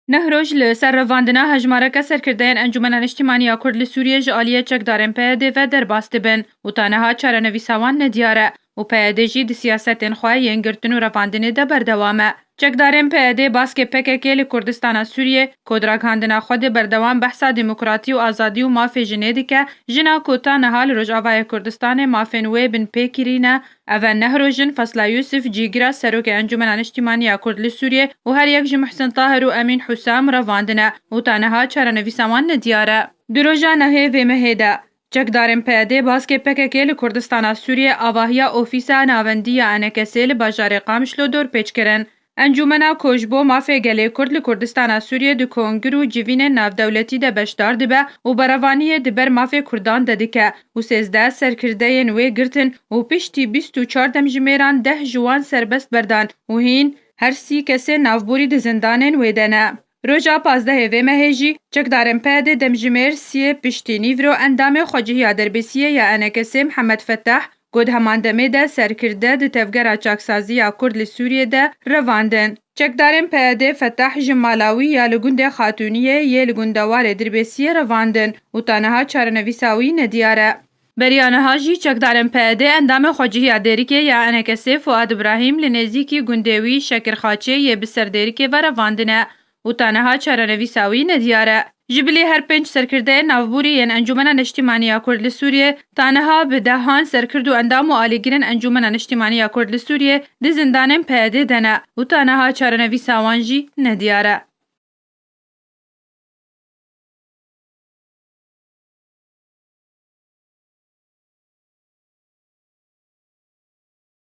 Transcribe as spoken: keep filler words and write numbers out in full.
Neh roj li ser revandina hejmareke serkirdeyên Encûmena Niştîmanî ya Kurd li Sûriyê ji aliyê çekdarên P Y D ve derbas dibin û ta niha çarenivîsa wan nediyar e û P Y D jî di siyasetên xwe yên girtin û revandinê de berdewam e. Çekdarên P Y D baskê P K K li Kurdistana Sûriyê, ku di ragihandina xwe de berdewam behsa demokratî û azadî û mafê jinê dike, jina ku ta niha li Rojavayê Kurdistanê mafên wê bin pê kirî ne, Eve neh roj in Fesla Yûsif, cîgira Serokê Encûmena Niştîmanî ya Kurd li Sûriyê û her yek ji Muhsin Tahir û Emîn Husam revandine û ta niha çarenivîsa wan nediyar e. Di roja nehê vê mehê de, çekdarên P Y D baskê P K K li Kurdistana Sûriyê avahiya ofîsa navendî ya E N K S'ê li bajarê Qamişlo dorpêç kirin. Encûmena ku ji bo mafê gelê Kurd li Kurdistana Sûriyê di kongir û civînên navdewletî de beşdar dibe û berevaniyê di ber mafê Kurdan de dike û sêzdeh serkirdeyên wê girtin û piştî bîst û çar demjimêran deh ji wan serbest berdan û hîn her sî kesên navborî di zindanên wê de ne. Roja pazdehê vê mehê jî çekdarên P Y D demjimêr siyê piştî nîvro endamê xwecihiya derbêsiyê ya E N K S'ê Mihemed Fetah, ku di heman demê de serkirde di tevgera çaksazî ya Kurd li Sûriyê de revandin. Çekdarên P Y D Fetah ji mala wî ya li gundê Xatûniyê yê li gundewarê Dirbêsiyê revandin û ta niha çarenivîsa wî nediyar e. Beriya niha jî çekdarên P Y D endamê xwecihiya Dêrikê ya E N K S'ê Fuad Ibrahîm li nêzîkî gundê wî Şekirxaçê yê bi ser Dêrikê ve revandine û ta niha çarenivîsa wî nediyar e. Ji bilî her pênc serkirdeyên navborî yên Encûmena Niştîmanî ya Kurd li Sûriyê, ta niha bi dehan serkird û endam û alîgirên Encûmena Niştîmanî ya Kurd li Sûriyê di zindanên P Y D de ne û ta niha çarenivîsa wan jî nediyar e.